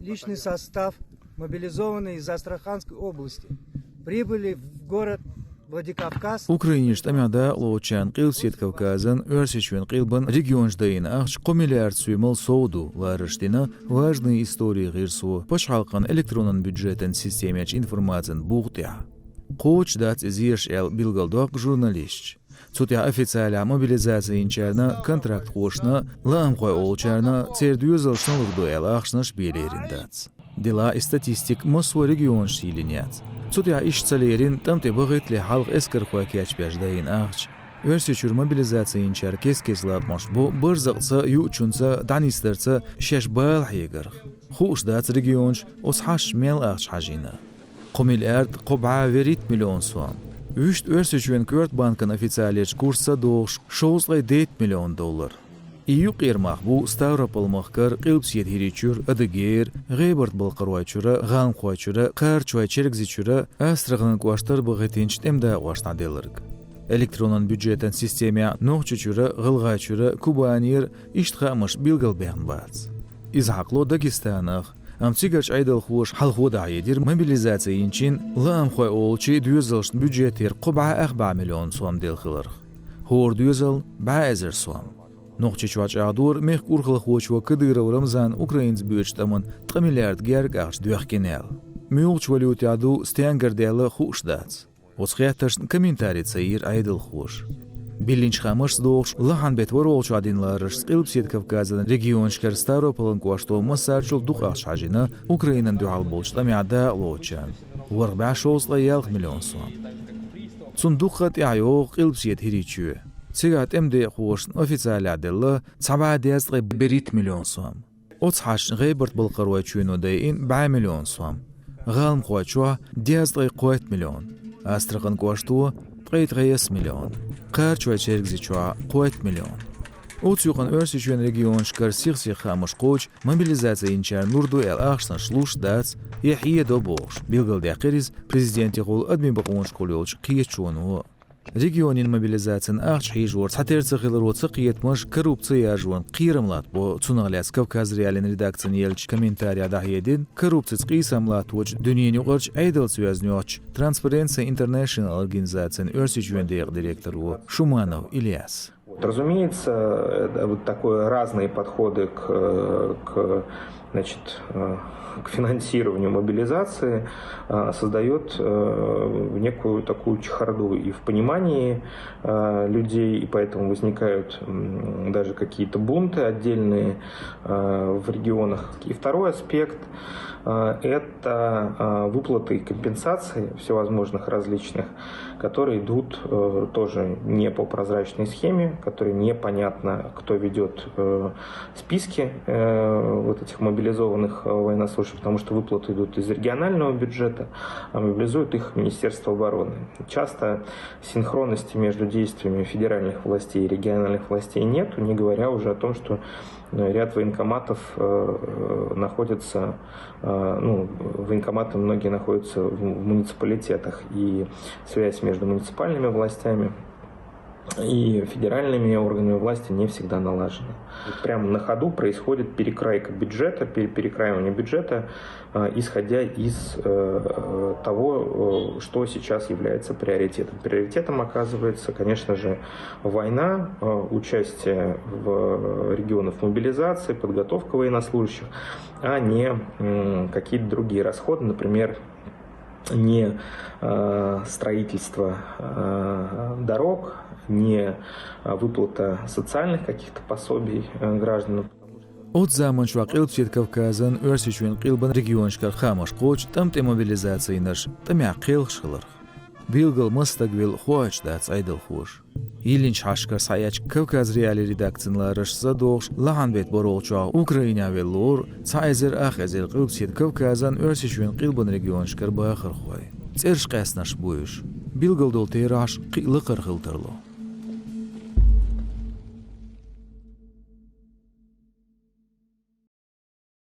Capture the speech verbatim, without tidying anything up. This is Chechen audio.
Личный состав, мобилизованный из Астраханской области, прибыли в город Владикавказ. Украинерчу тӀамехь дакъалоцучарна Къилбаседа Кавказан, Оьрсийчоьнан къилбан регионаш дайина ахча кхо миллиард сом мел сов ду, лараш дина важные истории гӀирсо пачхьалкхан электронан бюджетан системерчу информацин бух тӀехь. Кхочуш дац иза еш аьлла билгалдоккху журналисташа. Цу тӀехь официалехь мобилизаци йинчарна, контрактхошна, лаамхой олучарна церан доьзалшна лур ду аьлла ахчанаш бен лерина дац. Делахь и статистика массо а регионашца йиллина яц. Цу тӀехь иштта ца лерина тӀам тӀе бахийтале хьалха эскархой кечбеш дайина ахча. Оьрсийчуьра мобилизаци йинчара кест-кеста латкъамаш бу барзакъца, юучунца, дӀанисдарца шаьш бала хьегарх. Хууш дац регионаш оцу хьашташна мел ахча хьажийна. Кхо миллиард кхо бӀе вуьрхӀитта миллион сом. Вуьшта Оьрсийчоьнан коьрта банкан официалерчу курсца догӀуш шовзткъе дейтта миллион доллар. И юккъера мах бу Ставрополь-махкара, Къилбаседа ХӀирийчуьра, Адыгейра, ГӀебарта-Балкхаройчуьра, ГӀалмхойчуьра, Кхарачой-Чергазийчуьра, Астраханан кӀоштара бахийтинчу тӀеман дакъошна дӀаделларг. Электронан бюджетан системехь Нохчийчуьра, ГӀалгӀайчуьра, Кубанера иштта хаамаш билгалбаьхна бац. Иза хьакхало Дагестанах, амма цигарчу Ӏедалхоша хьалхо дӀахьедира мобилизаци йинчийн лаамхой олучийн доьзалшна бюджетера кхо бӀе ах бӀе миллион сом делла хиларх. ХӀора доьзална бӀе эзар сом. Нохчийчохь чӀагӀдора мехкан урхалхочо Кадыров Рамзана Украинца боьдучу тӀамна ткъа миллиард герга ахча доьхкина аьлла. Муьлхачу валютехь ду, стенгара даьлла, хууш дац. Оцу хеттаршна комментарий ца йира Ӏедалхоша. Биллинчу хаамашца догӀуш, лахьан беттан ворхӀалгӀачохь дина ларашца Къилбаседа Кавказан регионашкара Ставрополан кӀошто массарчул дукха ахча хьажийна Украинана дуьхьал болчу тӀамехь дакъалоцучарна, ворхӀ бӀе шовзткъе ялх миллион сом. Цунна дуккха а тӀаьхьа йогӀу Къилбаседа ХӀирийчоь. Цигахь тӀеман декъахошна официалехь делла цхьа бӀе дезткъе берхӀитта миллион сом. Оцу хьашташна ГӀебарта-Балкхаройчоьно дайина бӀе миллион сом, ГӀалмхойчохь дезткъе кхойтта миллион, Астраханан кӀошто ткъе ткъайесна миллион, Кхарачой-Чергазийчохь кхойтта миллион. Оцу юкъана Оьрсийчоьнан регионашкара сих-сиха хаамаш кхочу мобилизаци йинчарна лур ду аьлла ахчанаш луш дац я хьедо бохуш, билгалдаьккхира иза президентехула, адамийн бакъонашкахула йолчу кхеташоно. Регионийн мобилизацина ахча хьийжорца хьатера ца хиларо ца кхетамаш коррупци яржонна кхерам латтабо, цунах лаьцна Кавказ.Реалиин редакцина еллачу комментарехь дӀахьедина коррупцица къийсам латточу дуьненан юкъарчу Ӏедалца йоьзна йоцчу Transparency International организацин Оьрсийчоьнан декъан директоро Шуманов Ильяс. Вот, разумеется, э, вот такое разные подходы к, э, к, значит, э, к финансированию мобилизации, э, создает, э, некую такую чехарду и в понимании, э, людей, и поэтому возникают, м, даже какие-то бунты отдельные, э, в регионах. И второй аспект, э, это, э, выплаты и компенсации всевозможных различных, которые идут, э, тоже не по прозрачной схеме, которые непонятно, кто ведет, э, списки, э, вот этих мобилизованных, э, военнослужащих, потому что выплаты идут из регионального бюджета, а мобилизует их Министерство обороны. Часто синхронности между действиями федеральных властей и региональных властей нету, не говоря уже о том, что, э, ряд военкоматов, э, э, находятся, э, ну, военкоматы многие находятся в, в муниципалитетах, и связь между муниципальными властями и федеральными органами власти не всегда налажена. Вот прямо на ходу происходит перекройка бюджета, пере-, перекраивание бюджета, э, исходя из, э, того, э, что сейчас является приоритетом. Приоритетом оказывается, конечно же, война, э, участие в регионах мобилизации, подготовка военнослужащих, а не, м, какие-то другие расходы, например, не, э, строительство, э, дорог, не, э, выплата социальных каких-то пособий, э, гражданам. Оцу заманчохь Къилбаседа Кавказан, Оьрсийчоьнан къилбан регионашкара хаамаш кхочу тӀам тӀе мобилизаци йинарш тӀамехь кхелхаш хиларх. Билггал маса стаг велла хоуьйтуш дац Ӏедалхоша. Йиллинчу хьашташкара схьаэцча, Кавказ.Реалии редакцин ларашца догӀуш, лахьан беттан ворхӀалгӀачохь Украинехь велла лору цхьа эзар ах эзар Къилбаседа Кавказан, Оьрсийчоьнан къилбан регионашкара бахархой. ЦӀераш къаьстинарш бу уьш. Билггал долу терахьаш кхин а лакхара хила тарло.